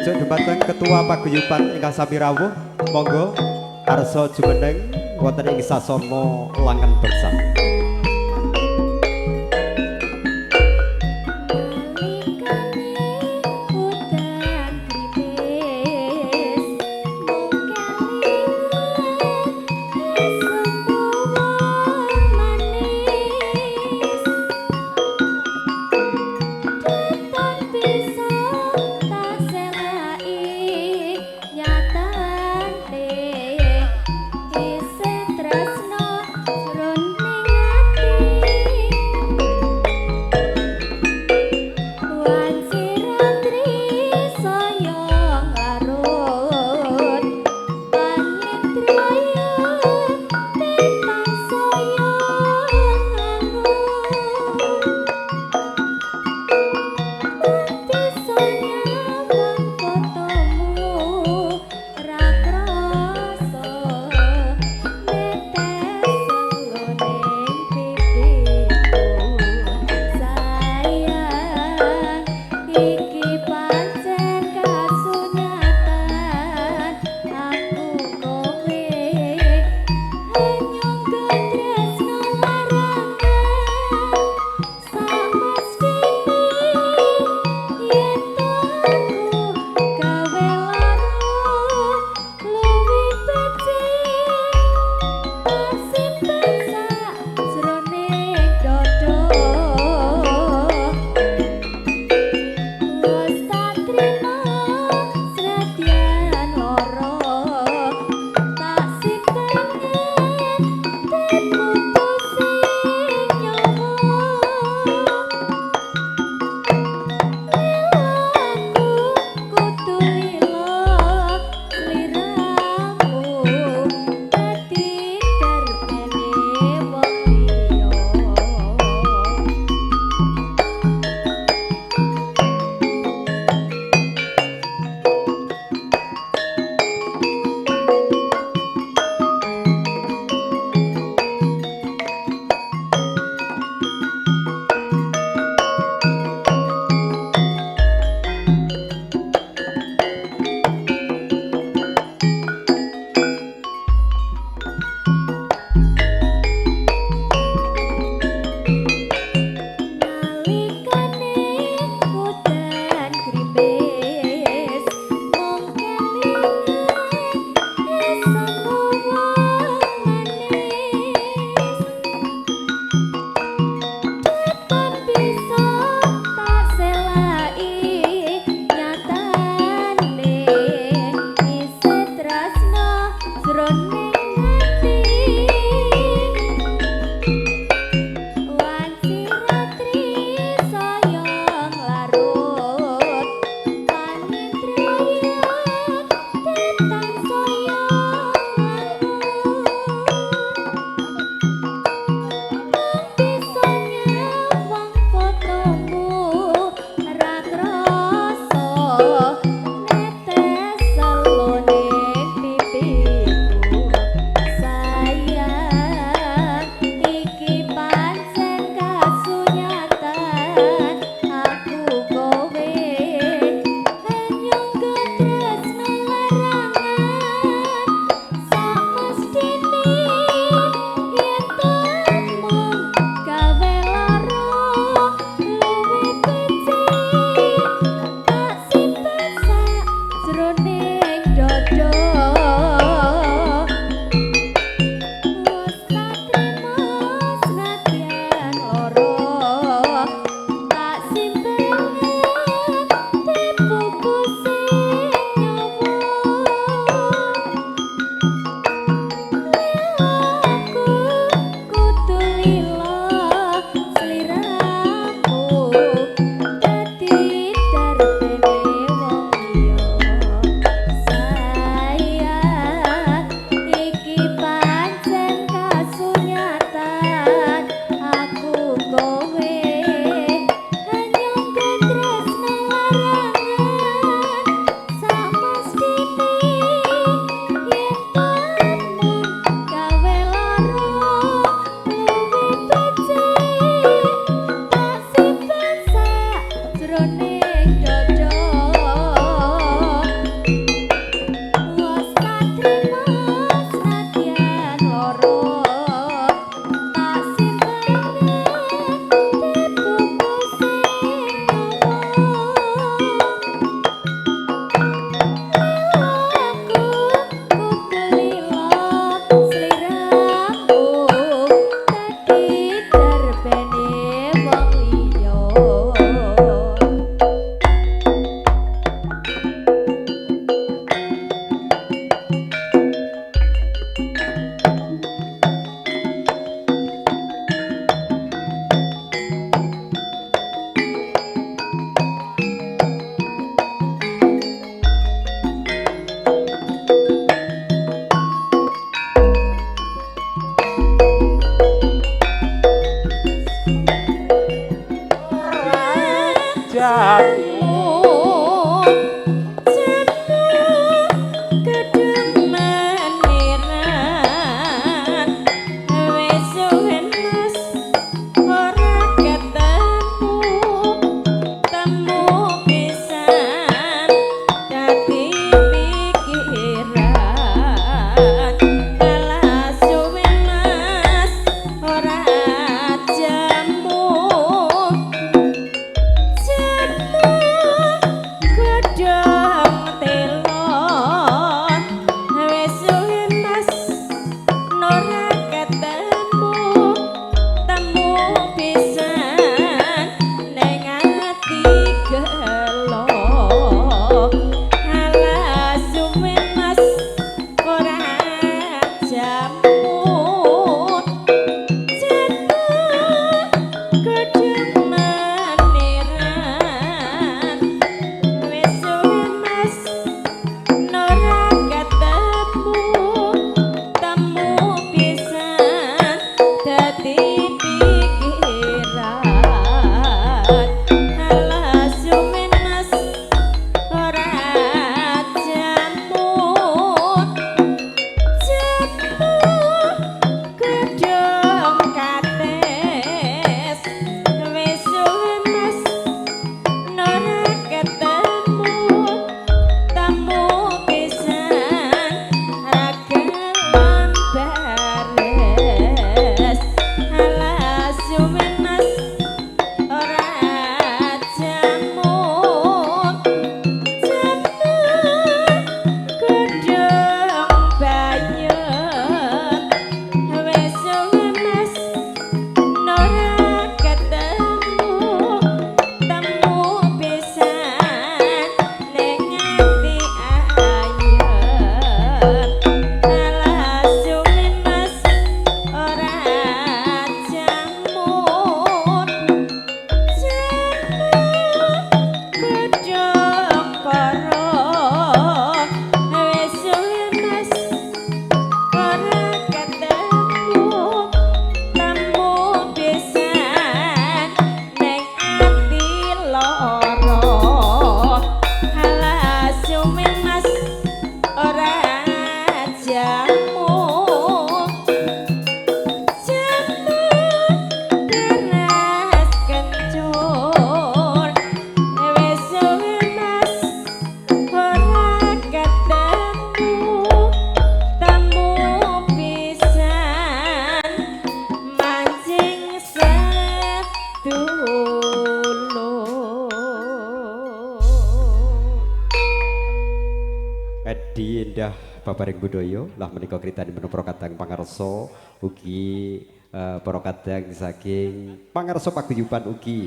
Pojok dumateng Ketua Paguyuban ingkang sami rawuh, monggo arsa jumeneng wonten ing sasana langen bersama. Nyatane isih tresno jroning jamu. Jamu gedhong meniran wis suwe Mas ora ketemu, temu pisan dadi pikiran. Alah suwe Mas ora jamu, jamu gedhong telo wis suwe Mas ora ketemu, temu pisan ning ati gelo. Alah suwe Mas ora jamu, jamu gedhong meniran wis suwe Mas ora ketemu, temu pisan dadi pikiran. Alah suwe Mas ora jamu, jamu gedhong kates wis suwe Mas ora ketemu, temu pisan ra gelem bares. Alah suwe Mas ora jamu, jamu gedhong bayem wis suwe Mas ora ketemu, temu pisan ning ati ayem. Alah suwe Mas ora jamu, jamu gedhong koro wis suwe Mas ora ketemu, temu pisan ning ati lara. Alah suwe Mas ora jamu, jamu beras kencur wis suwe Mas ora ketemu, temu pisan mancing sedulur. Edi Endah babaring budaya lah menika kritanipun para kadang pangarsa ugi para kadang saking pangarsa paguyuban ugi.